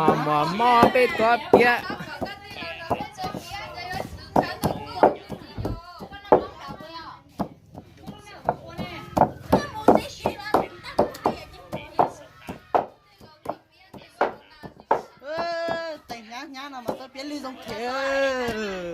Mos mos peb tuav piav. Teem hnyav hnyav no mas tuav piav lwj zoo thiab.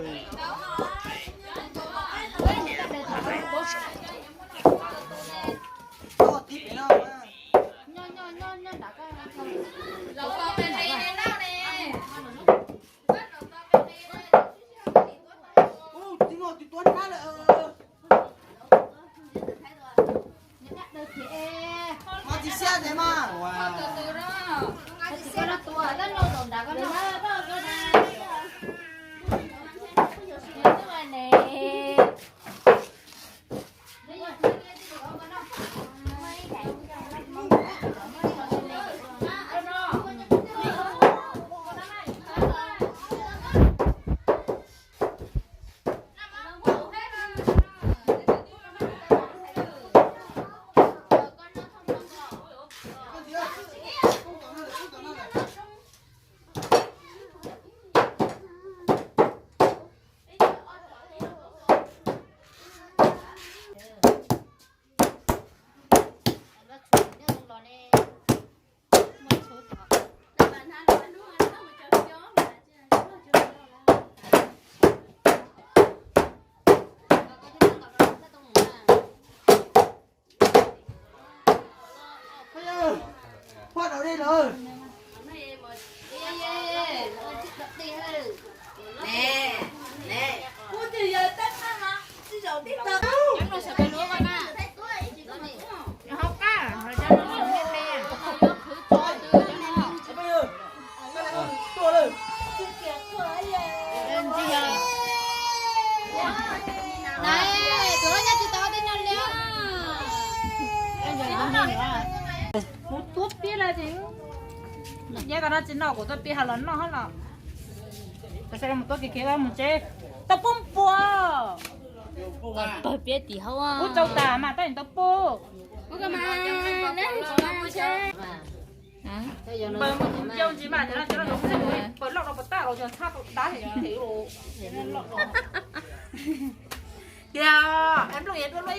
Poj dau dej lawm. Kuv tuab pib lawm ces, yog koj no tsis noj kuv tuab pib ho los noj hab los. Koj saib mus tuab kiag kiag mus tsev, tau pub npua. Pawg piab tim hauv ub tsaus tas mas tab tau pub. Npawg mus yau ntsis mas cov no cov no pawg loj rau puas tab los cov txhab rau dab heev. Tiag, es nplooj yog dua luaj.